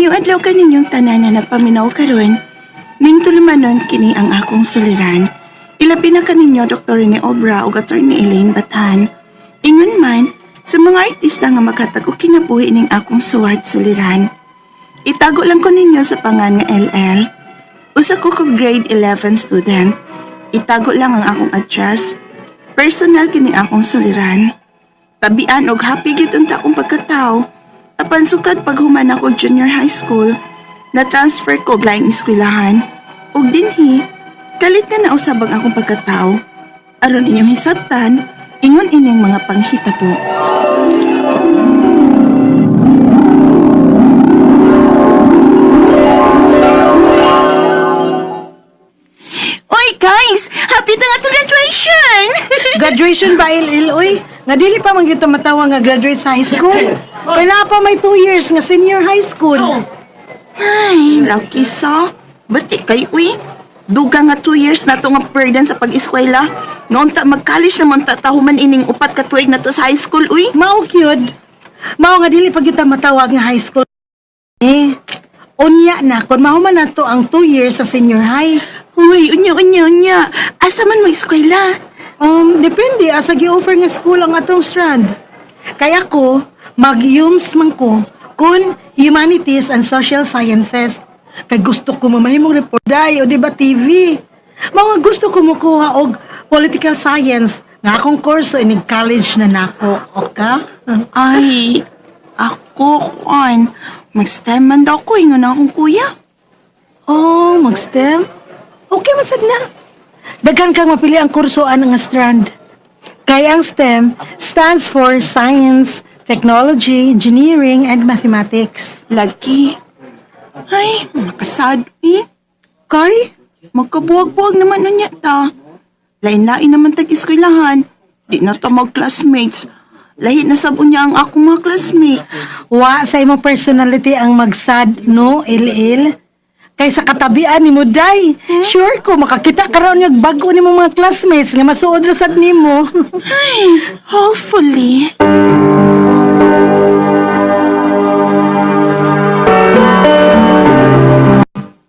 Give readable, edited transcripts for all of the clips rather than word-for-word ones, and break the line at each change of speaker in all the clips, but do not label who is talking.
Maayong adlaw kaninyong tanan na nagpaminaw karon. Ning tulumanon kini ang akong suliran. Ilabi na kaninyo Dr. Rene Obra ug Attorney Elaine Bathan. Ingon man sa mga artista nga makatag og kinabuhi ning akong suwat suliran. Itago lang ko ninyo sa pangan nga LL. Usa ko ka grade 11 student. Itago lang ang akong address. Personal kini akong suliran. Tabian og happy gid unta akong pagkataw. Apan sukad paghuman ako og junior high school, na-transfer ko og laing eskwelahan. Ug dinhi, kalit nga nausab ang akong pagkataw. Aron inyong hisabtan, ingon ining mga panghitabo. Oy guys, happy na nga to graduation!
Graduation ba, LL, oy? Nga dili pa man gyud ta matawa nga graduate sa high school. Kaya naa pa may 2 years nga senior high school.
Ay, lucky sa. Bati kay uy. Duga nga 2 years na to nga burden sa pag-eskwela. Noon ta mag-college na man ta tahuman ining 4 ka tuig na to sa high school uy.
Mao gyud. Mao nga dili pa gyud ta matawag nga high school. Eh, unya na kun mahuman na to ang 2 years sa senior high.
Uy, unya unya unya. Asa man mo eskwela?
Depende asa gi-offer nga school ang atong strand. Kaya ko mag-UMS man ko kun Humanities and Social Sciences. Kay gusto ko mamahimong report day o di ba TV. Mao nga gusto ko mukuha og political science nga akong kurso inig college na nako. Okay?
Ay, ako kuan. Mag-STEM man daw ko ingon akong kuya.
Oh, mag-STEM? Okay, masad na. Daghan kang mapili ang kurso nga strand. Kaya ang STEM stands for Science, Technology, Engineering, and Mathematics.
Lagi. Ay, makasad eh.
Kay?
Magkabuwag-buwag naman unya ta. Lain-lain naman tag-eskwelahan. Di na ta mag-classmates. Lahi na sab unya ang akong mga classmates.
Wa sa imong personality ang magsad, no, il-il? Kay sa katabian ni mo, day. Sure ko, makakita ka raw niyag bago ni mong mga classmates nga masuod ra sad nimo.
Ay, hopefully.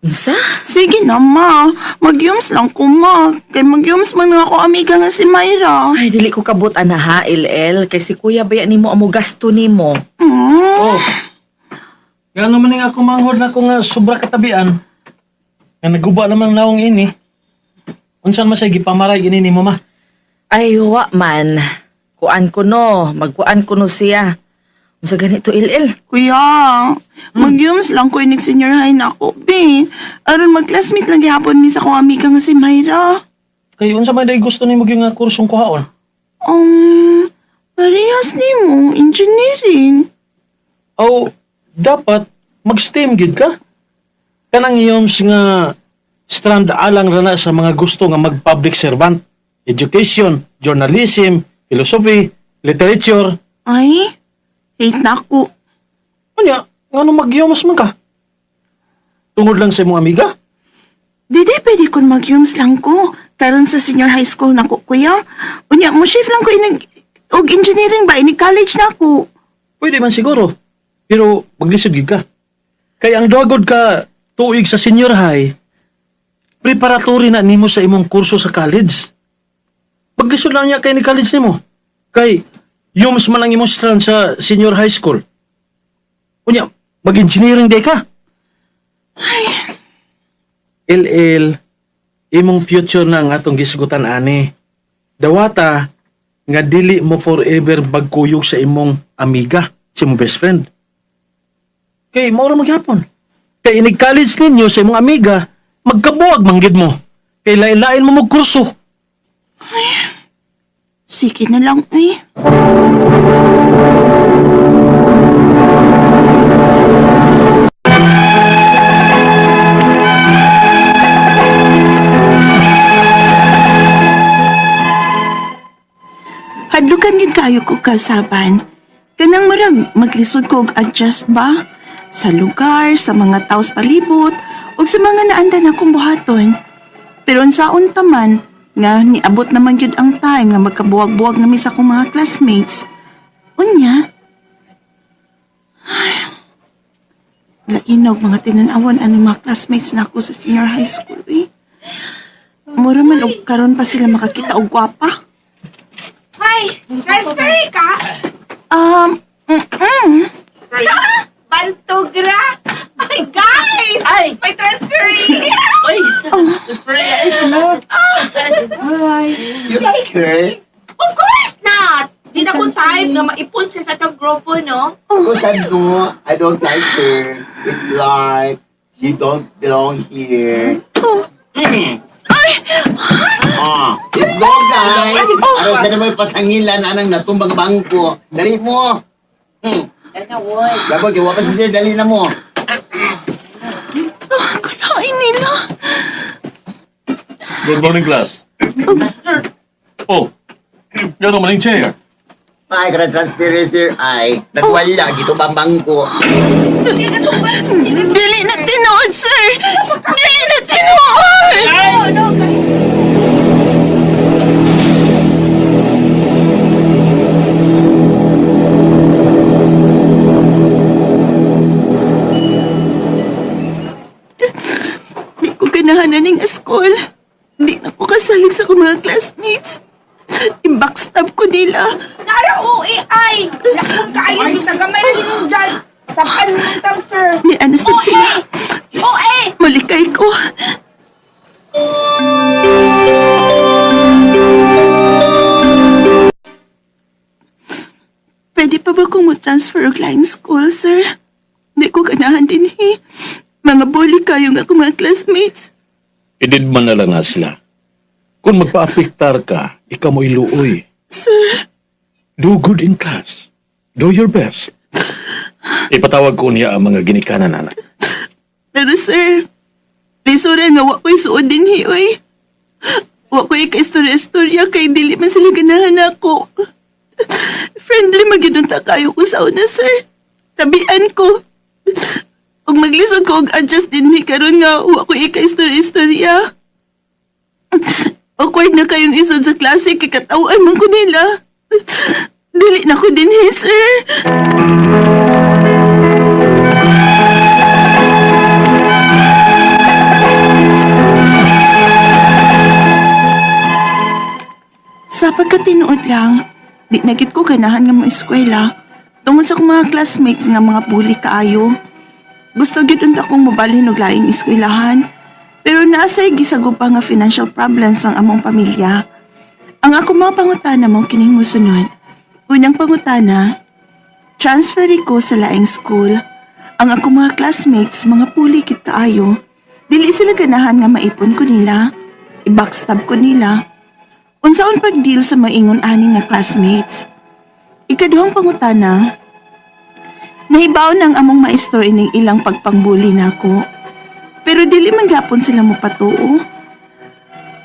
Unsa?
Sige na, ma. Magyums lang ko, ma. Kay magyums man nga ako amiga nga si Myra.
Ay, dili ko kabut ana ha, LL. Kay si kuya baya nimo amo gasto nimo.
Mm.
Oh. Gano man nga ako manghod na ko nga sobra katabian. Nga naguba naman naong ini. Unsan man siya gipamaray ini ni mama?
Ay, wa man. Kuan ko no, magkuan ko no siya. Unsa ganito, LL?
Kuya, magyums lang ko inig senior high na ako, be. Aron mag-classmate lang gihapon mi sa akong amiga nga si Myra.
Kay unsa man day gusto nimo gyud nga kursong kuhaon?
Parehas nimo, engineering.
Aw, dapat mag-STEM gid ka. Kanang iyoms nga strand alang rana sa mga gusto nga mag-public servant, education, journalism, philosophy, literature.
Ay, hate na ako.
Unya, ngano mag-iyoms man ka? Tungod lang sa imong amiga?
Dili pwede kun mag-yums lang ko. Karon sa senior high school na ko, kuya. Unya, mo shift lang ko inig, og engineering ba, inig college na ako.
Pwede man siguro. Pero maglisod gid ka. Kay ang duagod ka tuig sa senior high, preparatory na nimo sa imong kurso sa college. Maglisod lang niya kay ni college nimo. Kay yums man ang imong strand sa senior high school. Unya, mag-engineering day ka. LL, imong future na ang atong gisgutan ani. Dawata nga dili mo forever bagkuyog sa imong amiga, sa imong best friend. Kay mao ra magyapon. Kay inig college ninyo sa imong amiga, magkabuag manggid mo. Kay lain-lain mo magkurso.
Sige na lang, eh. Hadlukan yun kayo ko kasaban. Kanang murag maglisod ko og adjust ba? Sa lugar, sa mga taos palibot, ug sa mga naandan akong buhaton. Pero unsaon ta man, nga niabot naman gyud ang time nga magkabuwag-buwag nami sa akong mga classmates. Unya, ay, Lainog mga tinanawan ani mga classmates na ako sa senior high school eh. Mura man og karon pa sila makakita og gwapa.
Hi! Transfer ka?
Mm.
Bantugra! Ay, guys!
Ay!
May transferee!
Oy!
You like her?
Of course not! Di na ko time nga maipon siya sa atong grupo, no?
Ako sabi ko, I don't like her. It's like, she don't belong here. Ah, let's go, guys! Aron sa naman pasangilan, anang natumbang bangko. Dali mo! Gabog, iwa pa si sir, dali na mo.
Ah, kalain nila.
Good morning, class. Oh, yan naman yung chair.
Ay, kara transfer sir, ay, nagwala, gito bang bangko.
Dili na tinuod, sir! Dili na tinuod! Di ko ganahan na ning school. Di na ko kasalig sa akong mga classmates. I-backstab ko nila.
Nara OA ay! Lakong kaayo, bisa gamay na hinong dyan. Sapan mo tang sir.
Ni ano sab sila.
OA!
Malikay ko. Pwede pa ba kong mo-transfer og line school, sir? Di ko ganahan din, eh. Mga bully kayo nga akong mga classmates.
Idid man na lang na sila. Kung magpa-apektar ka, ikaw mo'y luoy.
Sir,
Do good in class. Do your best. Ipatawag ko niya ang mga ginikanan, anak.
Pero sir, lisura nga wa ko'y suod din hi, oy. Wa ko'y kaistorya-istorya kay dili man sila ganahan ako. Friendly magidunta kayo ko sa una, sir. Tabian ko. Ug maglisod ko og adjust din hi karon nga wa ko'y kaistorya-istorya. Awkward na kayong isod sa klase kay katawan man ko nila. Dili na ko din hi, sir. Sa pagkatinuod lang, di na gid ko ganahan nga mo eskwela tungod sa akong mga classmates nga mga bully kaayo. Gusto gyud unta akong mobalhin og laing eskwelahan, pero naa say gisagupa nga financial problems ang among pamilya. Ang ako mga pangutana mo kining mosunod. Unang pangutana, transfer ko sa laing school. Ang ako mga classmates, mga puli kit kaayo. Dili sila ganahan nga maipon ko nila. I-backstab ko nila. Unsaon pag-deal sa maingon ani nga classmates? Ikaduhang pangutana, nahibaw ng among maestro ining ilang pagpangbuli nako. Pero dili man gapon sila mopatuo.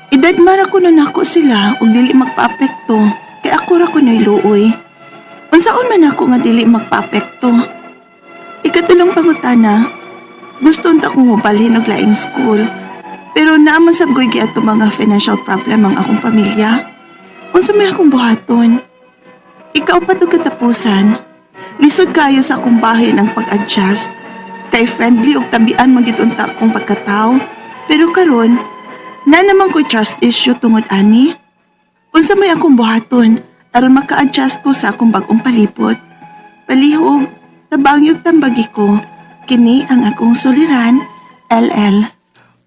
Edad mara ko na nako sila ug dili magpaapekto kay ako ra ko luoy. Unsaon man ako nga dili magpaapekto? Ikatulong pangutana, gusto unta akong mobalhin og laing school. Pero naa man sab ko'y giadto mga financial problem ang akong pamilya. Unsa may akong buhaton? Ikaw pa to katapusan. Lisod kayo sa akong bahin ang pag-adjust. Kay friendly ug tabian man gid unta akong pagkatao. Pero karon, na naman ko'y trust issue tungod ani. Unsa may akong buhaton aron maka-adjust ko sa akong bag-ong palibot. Palihog, tabang yung tambagi ko. Kini ang akong suliran, LL.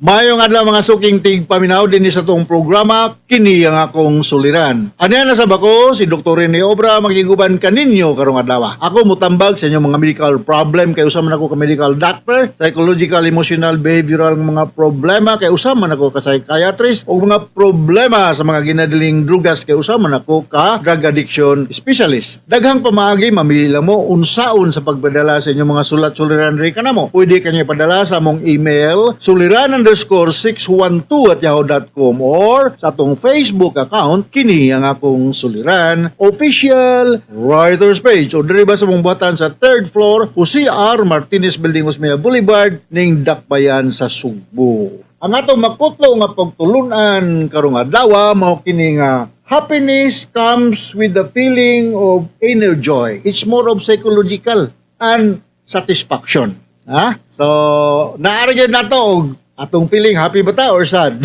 Mayong adlaw mga suking tig paminaw dinhi sa tong programa kini ang akong suliran. Anya na sa bako si Dr. Rene Obra magiguban kaninyo karong adlaw. Ako mutambag sa inyong mga medical problem kay usa man ako ka medical doctor, psychological, emotional, behavioral nga mga problema kay usa man ako ka psychiatrist ug mga problema sa mga ginadiling drugas kay usa man ako ka drug addiction specialist. Daghang pamaagi mamili lang mo unsaon sa pagpadala sa inyong mga sulat suliran ri kanamo. Pwede kanyo ipadala sa among email suliran_612@yahoo.com or sa atong Facebook account kini ang akong suliran official writers page o diri ba sa mong buhatan sa third floor o CR Martinez Building, Osmeña Boulevard ning Dakbayan sa Sugbo. Ang atong makutlo nga pagtulunan karong adlaw mao kini nga happiness comes with the feeling of inner joy. It's more of psychological and satisfaction. Ha? So, naa ra gyud nato og atong feeling, happy ba ta or sad?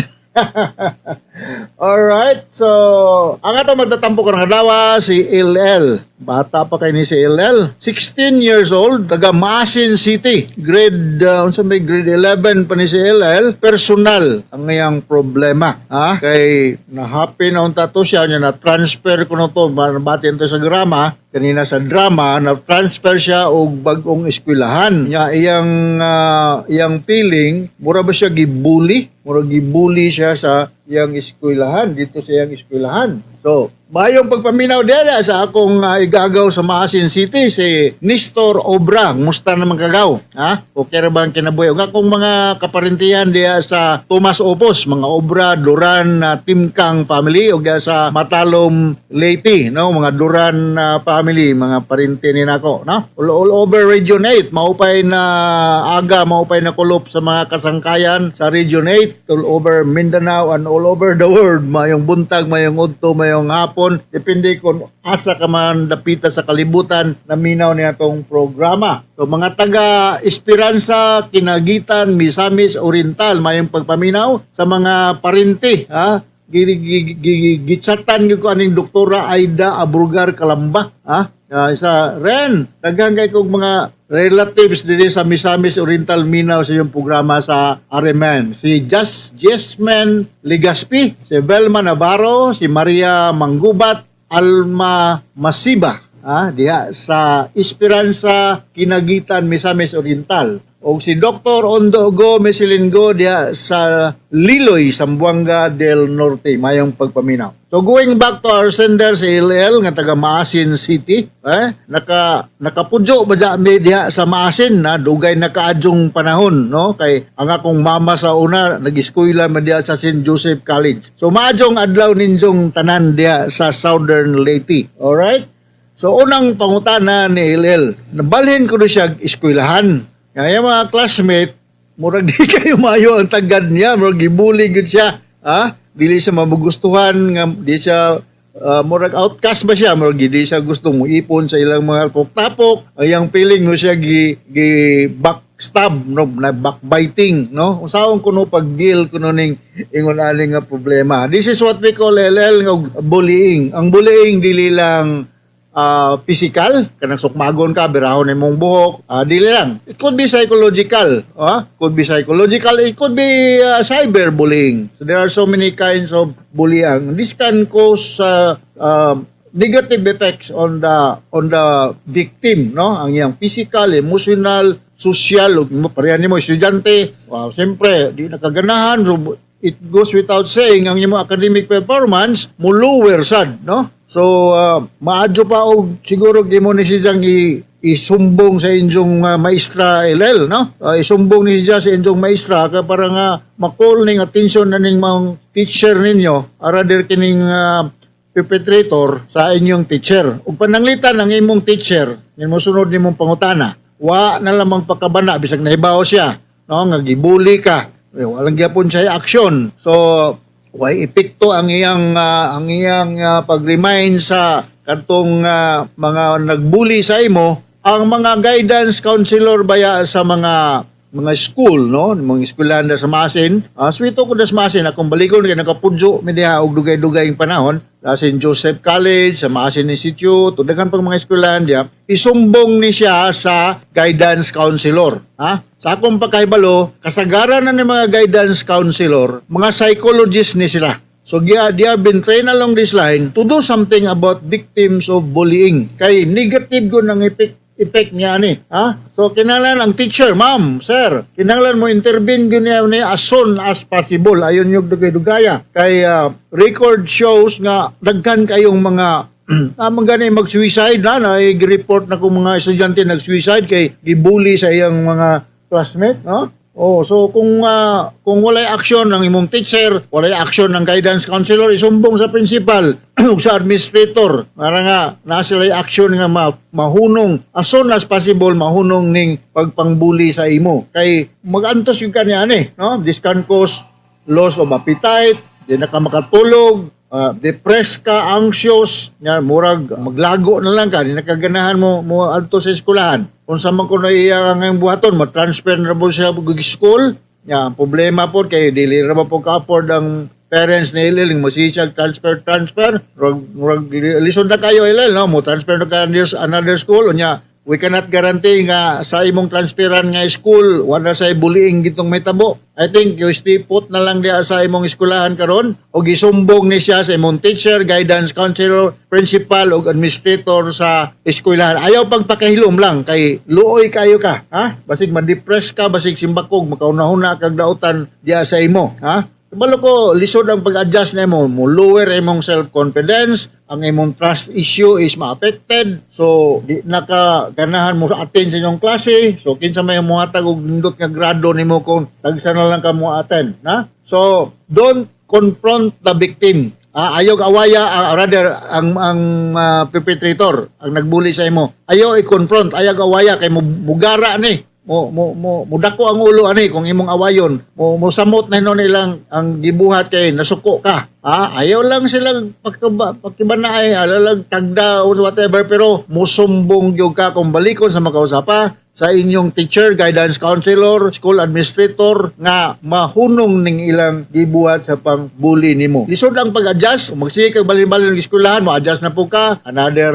Alright, so ang atong magtatampo karong adlaw, si LL. Bata pa kay ni si LL. 16 years old, taga Maasin City. Grade unsa may grade 11 pa ni si LL. Personal ang iyang problema. Ha? Kay na-happy na unta to siya nya na transfer kuno to, batin to sa drama kanina, sa drama na transfer siya og bag-ong eskwelahan. Nya iyang feeling, mura ba siya gibully? Mura gibully siya sa iyang eskwelahan, dito sa iyang eskwelahan. So, mayong pagpaminaw diha sa akong igagaw sa Maasin City, si Nestor Obra. Musta naman kagaw? Ha? Okay ra ba ang kinabuhi? Ug akong mga kaparintihan diha sa Tomas Opos, mga Obra, Duran, Timkang family, ug diha sa Matalom, Leyte, no? Mga Duran family, mga parinti ni nako, no? All over Region 8, maupay na aga, maupay na kulop sa mga kasangkayan sa Region 8, all over Mindanao and all over the world. Mayong buntag, mayong udto, mayong hapon, depende kung asa ka man dapita sa kalibutan naminaw niya tong programa. So mga taga Esperanza, Kinagitan, Misamis Oriental, mayong pagpaminaw sa mga parinti, ha? Gitsatan gyud ko aning Doktora Aida Abrugar Kalamba, ha? Isa ren daghan kay kog mga relatives dinhi sa Misamis Oriental minaw sa iyong programa sa Areman. Si Jas Jesmen Ligaspi, si Velma Navarro, si Maria Manggubat, Alma Masiba, diha sa Esperanza, Kinagitan, Misamis Oriental. O si Dr. Ondo Go Mesilingo diha sa Liloy, Zamboanga del Norte. Mayong pagpaminaw. So going back to our sender, si LL nga taga Maasin City, eh, nakapudyo ba diha mi diha sa Maasin na dugay na kaadyong panahon, no? Kay ang akong mama sa una nag-eskwela man diha sa St. Joseph College. So maadjong adlaw ninyong tanan diha sa Southern Leyte. Alright? So unang pangutana ni LL, nabalhin ko siya eskwelahan. Kaya mga classmate, murag di kayo maayo ang tagad niya, murag gibully gud siya. Ha? Dili siya magustuhan nga di siya murag outcast ba siya, murag di siya gusto mo ipon sa ilang mga tapok. Ang feeling mo siya gi backstab, no, na backbiting, no? Usaon kuno pag deal kuno ning ingon ani nga problema? This is what we call, LL, nga bullying. Ang bullying dili lang physical, kanang sukmagon ka, birahon imong buhok, dili lang. It could be psychological, could be psychological, it could be cyberbullying. So there are so many kinds of bullying. This can cause negative effects on the victim, no? Ang iyang physical, emotional, social, ug mo pareha nimo estudyante, wow, siyempre di nakaganahan, so it goes without saying ang imong academic performance mo lower sad, no? So maadyo pa og siguro imo ni siyang isumbong sa inyong maestra, LL, no? Isumbong ni siya sa inyong maestra ka para nga ma-call ning attention na ning mga teacher ninyo rather kining perpetrator sa inyong teacher. Ug pananglitan ang imong teacher, nin mosunod nimong pangutana, wa na lamang pagkabana bisag nahibaw siya, no, nga gibully ka. Eh, walang gyapon siya action. So way epekto ang iyang pag-remind sa katong mga nagbully sa imo. Ang mga guidance counselor baya sa mga school, no, mga eskwelahan na sa Maasin, swito ko na sa Maasin, akong balikon kay nakapudyo mi diha og dugay-dugay panahon sa St. Joseph College, sa Maasin Institute ug daghan pang mga eskwelahan diha, isumbong ni siya sa guidance counselor, ha? Sa akong pagkahibalo, kasagaran na ni mga guidance counselor, mga psychologist ni sila. So they have been trained along this line to do something about victims of bullying. Kay negative ko ng effect niya ani. Ha? So kinahanglan ang teacher, ma'am, sir, kinahanglan mo intervene gyud niya ni as soon as possible. Ayon yung dugay-dugaya. Kay record shows nga daghan kayong mga amang gani mag-suicide na report na kung mga estudyante nag-suicide kay gibully sa iyang mga classmate, no? Oh, so kung walay action ng imong teacher, walay action ng guidance counselor, isumbong sa principal ug sa administrator para nga naa sila action nga mahunong as soon as possible, mahunong ning pagpangbully sa imo. Kay magantos yung kanya ani, no? This can cause loss of appetite, di na ka makatulog, depressed ka, anxious, nya murag maglago na lang ka, di na kaganahan mo mo adto sa eskwelahan. Unsa man kuno iya nga buhaton, ma-transfer na po siya og school. Ya, ang problema po kay dili ra ba po ka-afford ang parents ni Ilil mo siya transfer transfer rog rog lisod na kayo Ilil, no, mo transfer na ka another school. Unya we cannot guarantee nga sa imong transferan nga school wala say bullying gitong mahitabo. I think you stay put na lang diha sa imong eskwelahan karon og isumbong ni siya sa imong teacher, guidance counselor, principal ug administrator sa eskwelahan. Ayaw pagpakahilom lang kay luoy kayo ka, ha? Basig ma-depress ka, basig simbakog makauna-una kag dautan diha sa imo, ha? Kabalo ko, lisod ang pag-adjust na imo, mo lower imong self-confidence, ang imong trust issue is ma-affected. So, di naka ganahan mo attend sa inyong klase. So, kinsa may muhatag og nindot nga grado nimo kung tagsa na lang ka mo attend, na? So, don't confront the victim. Ah, ayaw awaya, rather ang perpetrator, ang nagbully sa imo. Ayaw i-confront, ayaw awaya kay mugara ni. Mo mudako ang ulo ani kung imong awayon. Mo samot na hinuon nilang ang gibuhat kay nasuko ka. Ah, ayaw lang silang pagkibanaay, alalag tagda or whatever, pero musumbong gyud ka kung balikon sa makausapa sa inyong teacher, guidance counselor, school administrator nga mahunong ning ilang gibuhat sa pang-bully nimo. Lisod ang pag-adjust, kung magsige kag balin-balin ng eskwelahan, mo-adjust na po ka. Another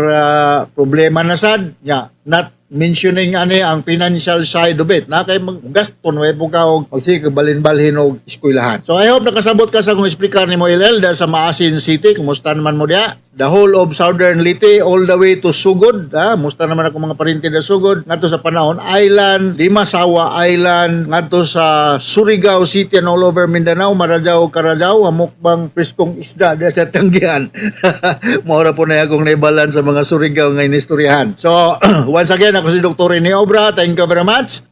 problema na sad, nya, not mentioning ani ang financial side of it na kay maggasto nuevo ka og magsige kag balin-balhin og eskwelahan. So I hope nakasabot ka sa akong explicar nimo, LL, da sa Maasin City. Kumusta naman mo diha? The whole of Southern Leyte all the way to Sugod, ha? Musta naman ako mga parinti da Sugod ngadto sa Panaon Island, Limasawa Island, ngadto sa Surigao City and all over Mindanao, Maradjaw, Karadjaw, hamukbang preskong isda diha sa Tanggian. Mao ra po na akong naibalan sa mga Surigao nga inistoryahan. So once again, ako si Dr. Rene Obra. Thank you very much.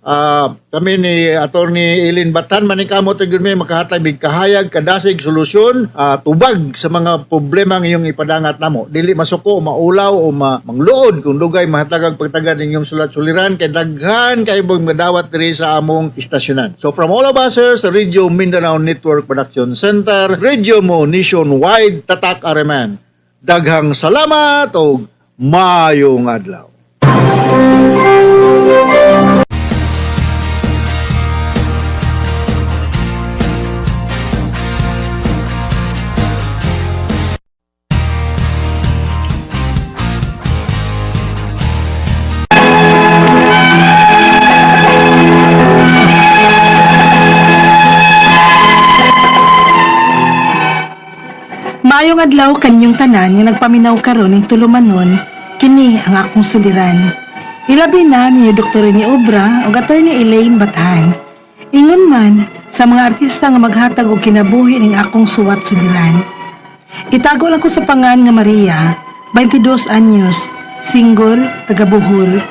Kami ni Attorney Eileen Batan manikamot gyud mi makahatag mig kahayag, kadasig, solusyon, tubag sa mga problema ng inyong ipadangat namo. Dili masuko, maulaw o mangluod kung dugay mahatagag pagtagad inyong sulat suliran kay daghan kay mong madawat diri sa among istasyonan. So from all of us here sa Radio Mindanao Network Production Center, Radio mo nationwide, tatak areman. Daghang salamat og maayong adlaw.
Maayong adlaw kaninyong tanan nga nagpaminaw karon ning tulumanon, kini ang akong suliran. Ilabi na ni Dr. ni Obra ug Attorney Elaine Bathan. Ingon man sa mga artista nga maghatag og kinabuhi ning akong suwat suliran. Itago lang ko sa pangan nga Maria, 22 anyos, single, taga Bohol.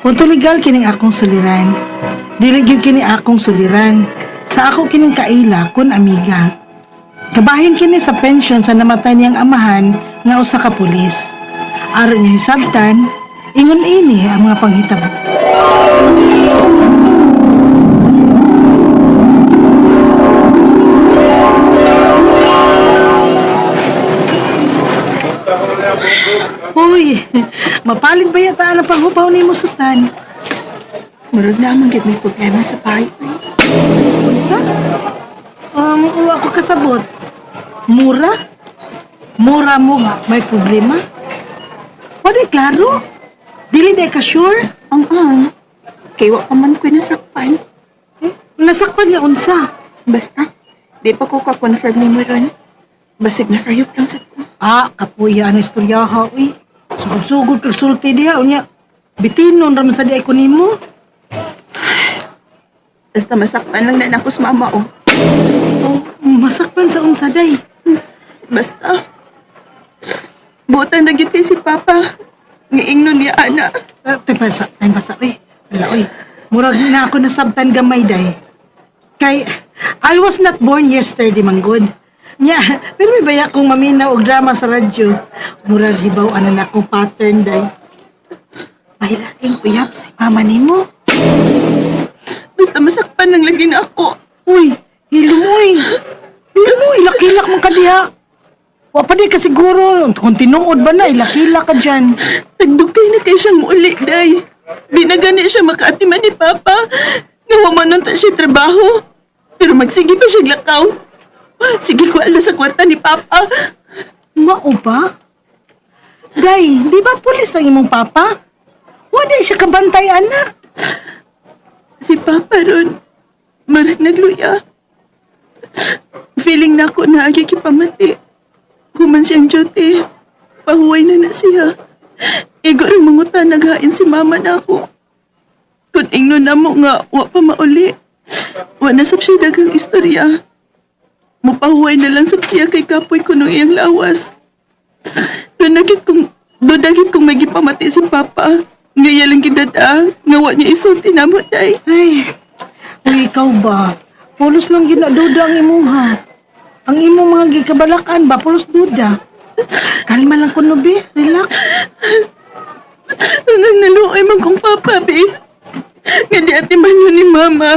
Punto legal kining akong suliran. Dili gyud kini akong suliran. Sa ako kining kaila kun amiga. Kabahin kini sa pensyon sa namatay niyang amahan nga usa ka pulis. Aron niya hisabtan, ingon ini ang mga panghitabo. Uy, mapalid ba yata ang panghupaw nimo, Susan?
Murag naman gyud may problema sa bahay, uy.
Unsa? Wa ko kasabot. Mura? Mura mo may problema? Wala klaro. Dili di ka sure?
Ang. Kay wa pa man ko'y nasakpan.
Eh, nasakpan nga unsa?
Basta, di pa ko ka-confirm nimo ron. Basig nasayop lang sad ko.
Ah, kapuya ang istorya ha, uy. Sugod-sugod kag sulti diha unya. Bitinon ra man sa di ay ko nimo.
Basta masakpan lang na nako sa mama, oh.
Oh, masakpan sa unsa day.
Basta, buotan na gyud kay si Papa. Ngiingnon niya, ana.
Time pasa, uy. Wala, uy. Murag na ako nasabtan gamay day. Kay, I was not born yesterday, manggod. Nya, pero may baya kong maminaw og drama sa radyo. Murag hibaw ana na akong pattern day. May laing uyab si mama nimo.
Basta masakpan lang lagi na ako.
Uy, hilom uy. Hilom uy, ilak-ilak man ka diha. Wa pa di ka siguro, kung tinuod ba na, ilak-ilak ka dyan.
Tagdugay na kay siyang uli, day. Di na gani siya makaatiman ni Papa. Nga wa man nun ta siya trabaho. Pero magsige pa siya lakaw. Sige ko ala sa kwarta ni Papa.
Mao ba? Day, di ba pulis ang imong papa? Wala siya kabantay, ana.
Si Papa ron, marag nagluya. Feeling na ako na agi kipamati. Human siyang duty. Pahuway na na siya. Igo rin mangutan naghain si mama na ako. Kung ingno na mo nga, wa pa mauli. Wa na sab siya daghang istorya. Mupahuway na lang sab siya kay kapoy kuno iyang lawas. Doon nagit kong may gipamati si Papa. Nga iya lang gidada, nga wa niya isulti na mo, day.
Ay, uy, ikaw ba? Pulos lang yun na duda ang imuha. Ang imong mga gikabalakan ba, pulos duda. Kalma lang kuno, be. Relax.
Nang naluoy man kong papa, be. Nga di ati man yun ni mama.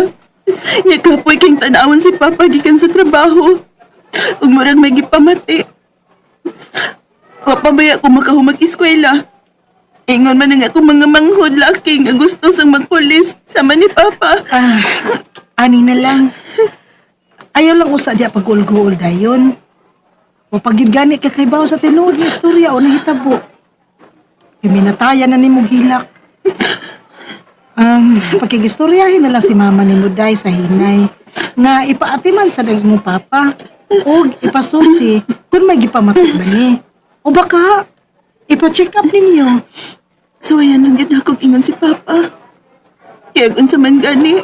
Nga kapoy kang tanawan si papa gikan sa trabaho. Ug murag may gipamati. Wa pa baya ko makahumag eskwela. Ingon man nga akong mga manghod laki nga gusto sang magpulis sama ni papa.
Ah, ani na lang. Ayaw lang usa diya pag-ulgool dayon. O pag yun gani ka kay sa tinuod nga istorya o nahitabo. Piminatayan na nimo hilak. Pakigistoryahin na lang si mama ni Muday sa hinay nga ipaatiman sa daging mong papa o ipasusi kung may gipamatay ba ni. O baka ipa-check up ninyo.
So ayan lang yun akong ingon si Papa. Kaya kung sa man gani,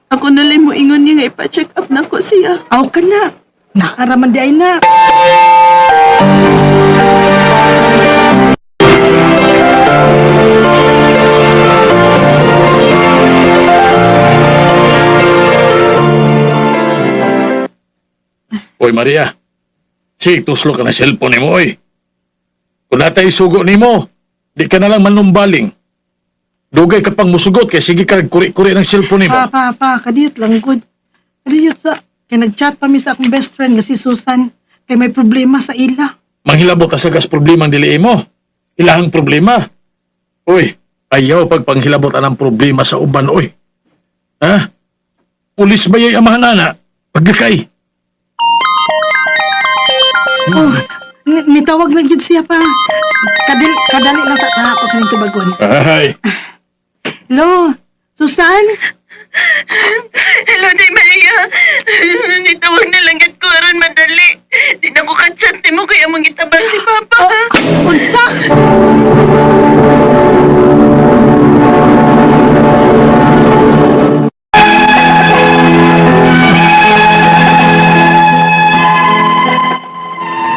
ako na lang mo ingon niya nga ipa-check up na ko siya.
Aw ka na. Naaraman di ay na.
Oy Maria, sige tuslo ka na cellphone nimo oy. Kung natay sugo nimo, di ka na lang manumbaling. Dugay ka pang musugot kay sige ka kuri-kuri ng cellphone nimo.
Pa, pa, pa, kadiyot lang good. Kadiyot sa, kay nag-chat pa mi sa akong best friend nga si Susan, kay may problema sa ila.
Manghilabot ka sa gas problema ang dili mo. Ilahang problema. Oy, ayaw pag panghilabot anang problema sa uban oy. Ha? Pulis ba yay amahan ana? Pagkakay.
Oh, nitawag lang yun siya pa. Kadali lang sa kahapos sa tubagon.
Ay.
Hello, Susan?
Hello, Day Maria. Nitawag na lang ko aron madali. Di na ko ka-chat mo kaya mong gitabang si Papa.
Unsa?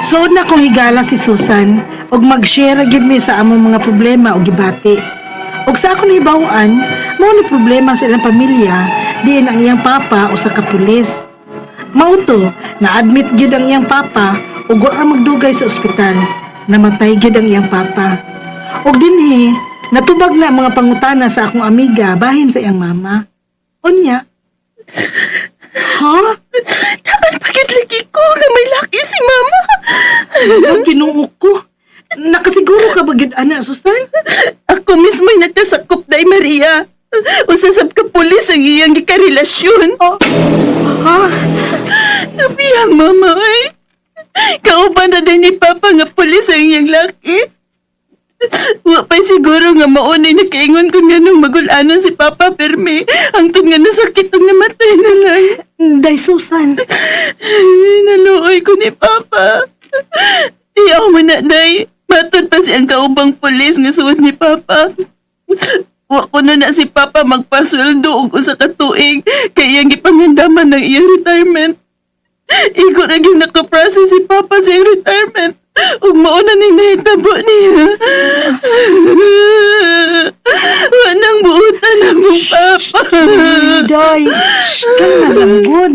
Suod na kong higala si Susan ug mag-share gyud mi sa among mga problema ug gibati. Ug sa akong nahibaw-an, mao ni problema sa ilang pamilya diin ang iyang papa usa ka pulis. Mao to, na-admit gyud ang iyang papa ug wa ra magdugay sa ospital. Namatay gyud ang iyang papa. Ug dinhi, natubag na ang mga pangutana sa akong amiga bahin sa iyang mama. Unya, ha?
Daan pagit lagi ko nga may laki si Mama.
Ang Ginoo ko. Nakasiguro ka ba gyud ana, Susan?
Ako mismo ay nagkasakop, Day Maria. Usasab ka pulis ang iyang gikarelasyon.
Oh, ha?
Sabi ang mama ay. Kauban na din ni Papa nga pulis ang iyang laki. Wa pa siguro nga maunay nakaingon kung ganong magulanon si Papa perme. Hangtod nga nasakit ang namatay na lang.
Day Susan.
Ay, naluoy ko ni Papa. Di ako man na, Day. Matod pa siyang kaubang pulis nga suod ni Papa. Wa ko na na si Papa magpasweldo og usa ka tuig kay iyang gipangandaman ng iyang retirement. Igo ra gyud nakaprocess si Papa sa iyang retirement. Ug mao na ni nahitabo niya. Wa nang buutan na mo, Papa.
Day, shh, kalma lang gud.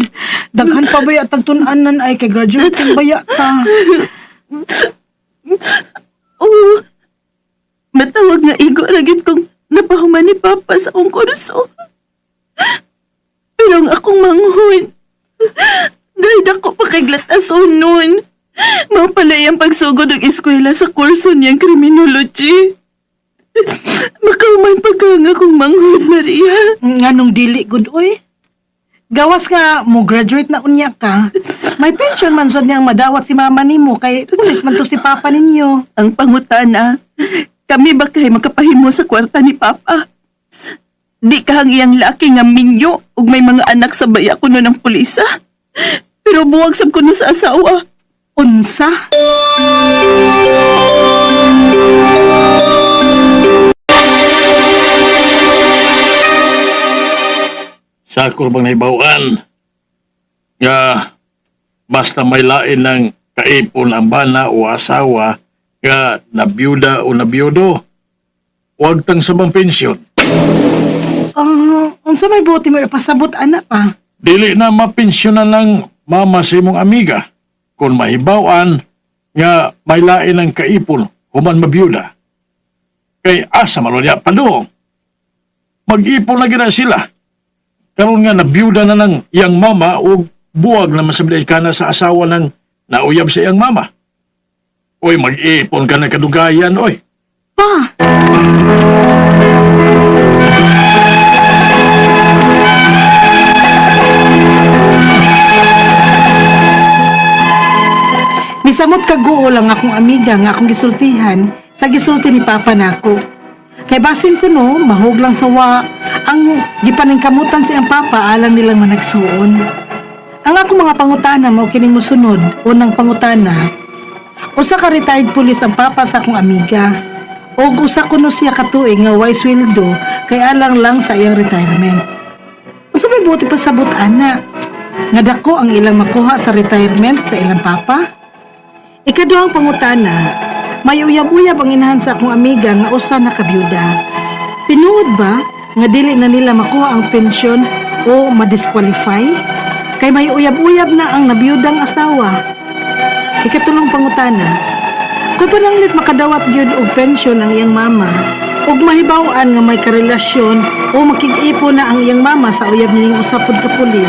Daghan pa baya tagtun-anan ay kay graduate baya ta.
Oo. Matawag nga igo ra gyud kong napahuman ni Papa sa akong kurso. Pero ang akong manghod, dahil dako pa kay glatason nun. Mao pala iyang pagsugod og eskwela sa kurso niyang criminology. Makauman pa ka nga kong manghod, Maria.
Nganong dili gud oy. Gawas nga mo graduate na unya ka. May pension man sad niyang madawat si mama nimo kay pulis man to si papa ninyo.
Ang pangutana, kami ba kay makapahimo sa kwarta ni Papa? Di ka ang iyang laki nga minyo ug may mga anak sa baya kuno ng pulisa. Pero buwag sab kuno sa asawa.
Unsa?
Sa kurbang nahibawaan nga basta may lain ng kaipon ang bana o asawa nga nabiyuda o nabiyudo, huwag tang sabang pensyon.
Unsa may buti mo ipasabot ana pa?
Dili na mapensyonan ng mama sa imong amiga kung mahibawan nga may lain ng kaipon human mabiyuda. Kay asa man niya padung. Mag-ipon na gina sila. Karon nga nabiyuda na ng iyang mama o buwag na masablay ka na sa asawa ng nauyab sa iyang mama. Oy, mag-ipon ka na kadugayan, oy.
Pa. Misamot kaguo lang akong amiga nga akong gisultihan sa gisulti ni Papa nako. Kay basin ko no, mahug lang sa wa ang gipaningkamutan sa iyang papa alang nilang managsuon. Ang akong mga pangutana mao kining mosunod, unang pangutana. Usa ka retired police ang papa sa akong amiga. Og usa kuno siya ka tuig nga way sweldo kay alang lang sa iyang retirement. Unsa may buti pasabot ana? Nga dako ang ilang makuha sa retirement sa ilang papa? Ikaduhang pangutana, may uyab-uyab ang inahan sa akong amiga nga usa na kabiyuda. Tinuod ba nga dili na nila makuha ang pensyon o madisqualify? Kay may uyab-uyab na ang nabiyudang asawa. Ikatulong pangutana, kung pananglit makadawat gyud og pensyon ang iyang mama, ug mahibaw-an nga may karelasyon o makig-ipo na ang iyang mama sa uyab nining usa pud ka pulis,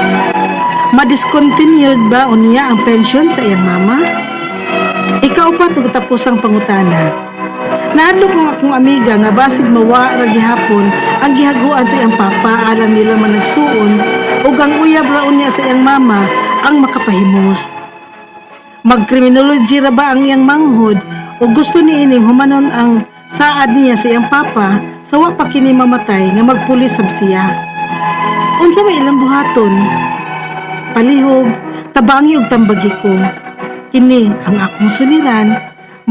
madiscontinued ba unya ang pensyon sa iyang mama? Ikaupat ug tapos ang pangutana. Nahadlok ang akong amiga nga basig mawa ra gihapon ang gihaguan sa iyang papa alang nila managsuon ug ang uyab ra unya sa iyang mama ang makapahimos. Magkriminology ra ba ang iyang manghod o gusto ni ining humanon ang saad niya sa iyang papa sa wa pa kini mamatay nga magpulis sab siya. Unsa may ilang buhaton? Palihog, tabangi og tambagi ko. Kini ang akong suliran,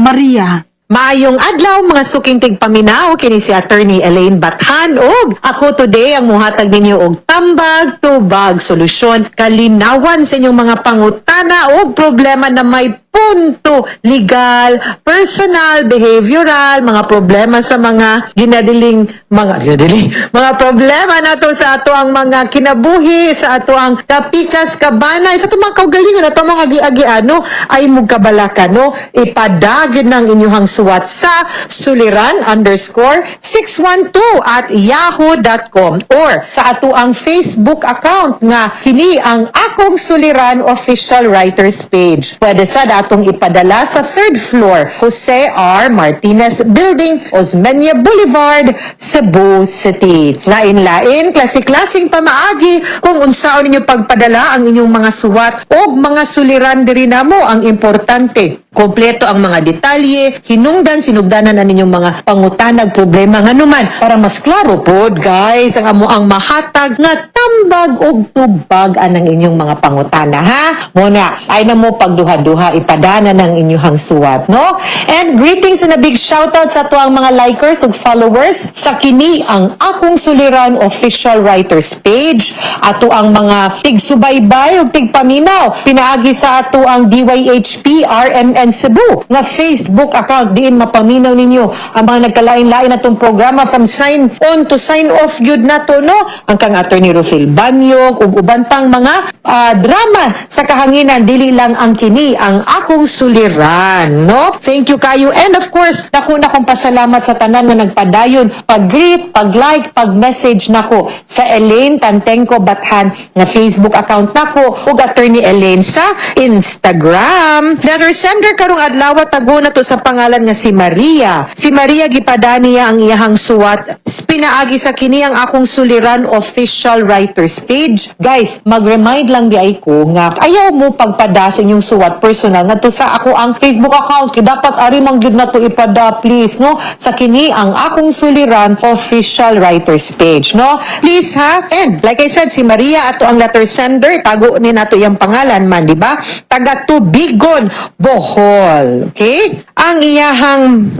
Maria.
Maayong adlaw mga suking tigpaminaw, kini si Attorney Elaine Bathan ug ako today ang muhatag ninyo og tambag tubag solusyon kalinawan sa inyong mga pangutana ug problema na may punto legal, personal, behavioral, mga problema sa mga ginadiling mga ginadiling mga problema nato sa ato ang mga kinabuhi, sa ato ang kapikas kabanay, sa ato mga kaugalingon ato mga agi-agiano ay mugkabalaka no, ipadagin ng inyong suwat sa suliran_612@yahoo.com or sa ato ang Facebook account nga kini ang Akong Suliran Official Writers Page. Pwede sad atong ipadala sa third floor, Jose R. Martinez Building, Osmeña Boulevard, Cebu City. Lain-lain, klase-klaseng pamaagi kung unsaon ninyo pagpadala ang inyong mga suwat o mga suliran diri namo ang importante. Kompleto ang mga detalye, hinungdan, sinugdanan ang inyong mga pangutanag problema nganuman para mas klaro pod guys ang amo ang mahatag nga tambag og tubag anang inyong mga pangutana ha. Muna ay na mo pagduha-duha ipadana ng inyong suwat no. And greetings and a big shout out sa ato ang mga likers ug followers sa kini ang Akong Suliran Official Writers Page, ato ang mga tigsubaybay ug tigpaminaw pinaagi sa ato ang DYHP RMN Cebu nga Facebook account diin mapaminaw ninyo ang mga nagkalain-lain natong programa from sign on to sign off gyud nato no, ang kang Attorney Rufino Silbanyog ug uban pang mga drama sa kahanginan. Dili lang ang kini ang akong suliran, no? Thank you kayo. And of course, dako na kong pasalamat sa tanan nga nagpadayon pag-greet, pag-like, pag-message nako sa Elaine Tantengco Bathan nga Facebook account nako ug Attorney Elaine sa Instagram. Letter sender karong adlaw, tago na to sa pangalan nga si Maria. Si Maria, gipada niya ang iyahang suwat pinaagi sa kini ang akong suliran official writers page. Guys, mag-remind lang diay ko nga ayaw mo pagpada sa inyong suwat personal ngadto sa ako ang Facebook account kay dapat ari man gyud na to ipada, please, no, sa kini ang akong suliran official writers page, no? Please ha. And like I said, si Maria ato ang letter sender, tago ni nato iyang pangalan man, di ba? Taga Tubigon, Bohol. Okay, ang iyahang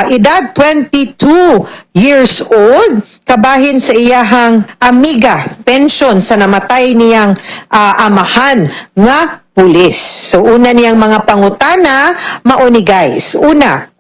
edad 22 years old, kabahin sa iyahang amiga, pension sa namatay niyang amahan nga pulis. So una niyang mga pangutana mauni, guys.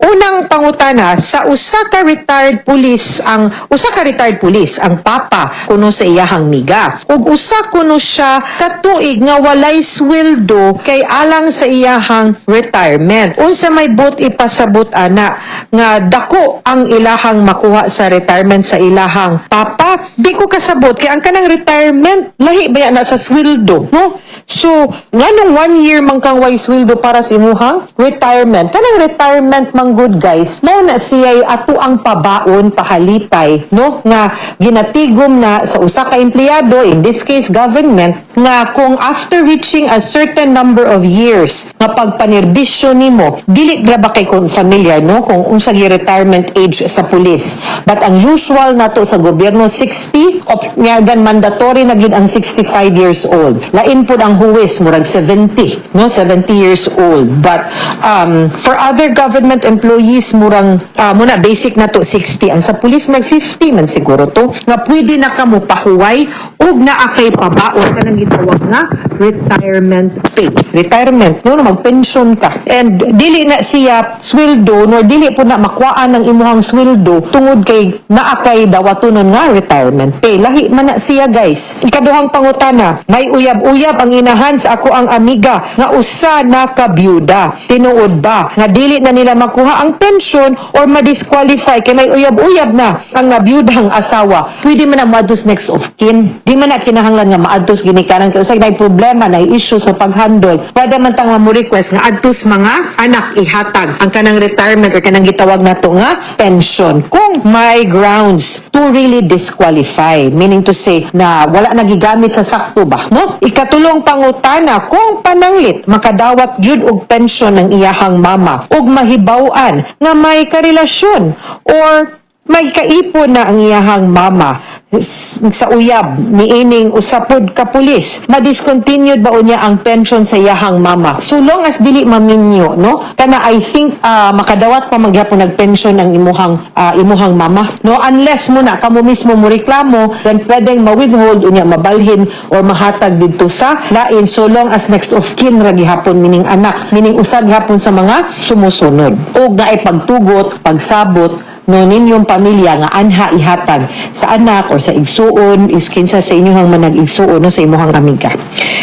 Unang pangutana, sa usa ka retired police ang usa ka retired police ang papa kuno sa iyahang miga. Ug usa kuno siya katuig nga walay sweldo kay alang sa iyahang retirement. Unsa may buot ipasabot ana, nga dako ang ilahang makuha sa retirement sa ilahang papa? Di ko kasabot kay ang kanang retirement lahi ba na sa sweldo, no? So, nganong one year man kang way sweldo para sa imuhang retirement? Kanang retirement man good, guys, mao na siya ato ang pabaon, pahalipay, no? Nga ginatigom na sa usa ka empleyado, in this case government, nga kung after reaching a certain number of years nga pagpanerbisyo nimo, dili ra ba kay kung familiar, no, kung unsa gi retirement age sa pulis. But ang usual nato sa gobyerno 60 op, nga gan mandatory na gyud ang 65 years old. Lain pud ang huwes, murag 70, no, 70 years old. But for other government employees, murang muna basic na to 60. Ang sa pulis mag 50 man siguro to nga pwede na ka mo pahuway ug naa kay pabaon, kanang gitawag nga retirement pay. Retirement, no, no, magpension ka. And dili na siya sweldo nor dili po na makuhaan ng imuhang sweldo tungod kay naa kay dawatonon nga retirement pay. Lahi man na siya, guys. Ikaduhang pangutana, may uyab-uyab ang inahan sa ako ang amiga nga usa na ka byuda. Tinuod ba nga dili na nila makuha ang pension or ma-disqualify kay may uyab-uyab na ang nabyudang asawa? Pwede man na moadtos next of kin. Di man na kinahanglan nga maadtos ginikanan kay usag na problema na issue sa paghandle. Pwede man tang mo request nga adtos mga anak ihatag ang kanang retirement or kanang gitawag nato nga pension kung may grounds to really disqualify, meaning to say na wala nagigamit sa sakto ba, no? Ikatulong pangutana, kung pananglit makadawat gyud og pensyon ng iyahang mama ug mahibaw-an nga may karelasyon or may kaipon na ang iyahang mama sa uyab niining usapod ka pulis, ma-discontinued ba unya ang pension sa iyahang mama? So long as dili maminyo, no, kana I think makadawat pa magyapon nagpension ang imuhang mama, no, unless mo na kamo mismo mo reklamo, then pwedeng ma-withhold unya mabalhin or mahatag didto sa lain, so long as next of kin ra gihapon, meaning anak, meaning usa gihapon sa mga sumusunod ug naay pagtugot, pagsabot, no, ninyong pamilya nga anha ihatag sa anak or sa igsuon is kinsa sa inyong manag-igsuon, no, sa imuhang amiga.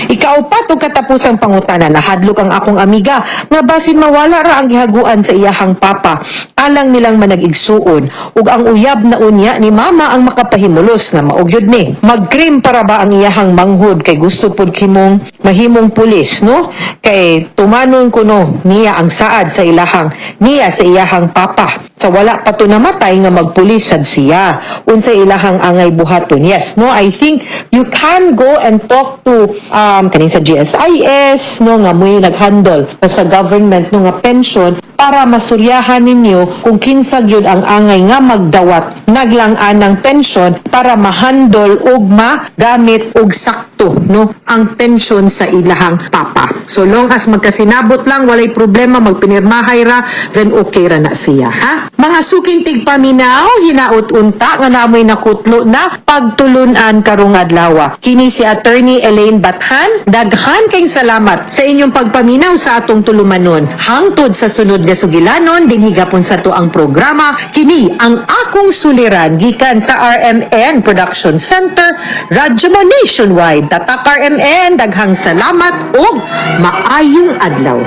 Ikaupat ug katapusang pangutana, nahadlok ang akong amiga nga basin mawala ra ang gihaguan sa iyahang papa alang nilang manag-igsuon ug ang uyab na unya ni mama ang makapahimulos nga mao gyud ni. Mag-cream para ba ang iyahang manghod kay gusto pud kimong mahimong pulis, no? Kay tumanon kuno niya ang saad sa ilahang niya sa iyahang papa sa wala pa to namatay nga magpulis sad siya. Unsay ilahang angay buhaton? Yes, no, I think you can go and talk to kaning sa GSIS, no, nga mo'y naghandle sa government, no, nga pension para masuryahan ninyo kung kinsa gyud ang angay nga magdawat naglang anang pension para mahandle ug magamit og sakto. direkto, no, ang pension sa ilahang papa. So long as magkasinabot lang, walay problema, magpinirmahay ra, then okay ra na siya, ha? Mga suking tigpaminaw, hinaot unta nga namoy nakutlo na pagtulunan karong adlaw. Kini si Attorney Elaine Bathan, daghan kayong salamat sa inyong pagpaminaw sa atong tulumanon. Hangtod sa sunod nga sugilanon, dinhi gapon sa to ang programa, kini ang akong suliran gikan sa RMN Production Center, Radyo Mo Nationwide. Tatak RMN, daghang salamat ug maayong adlaw.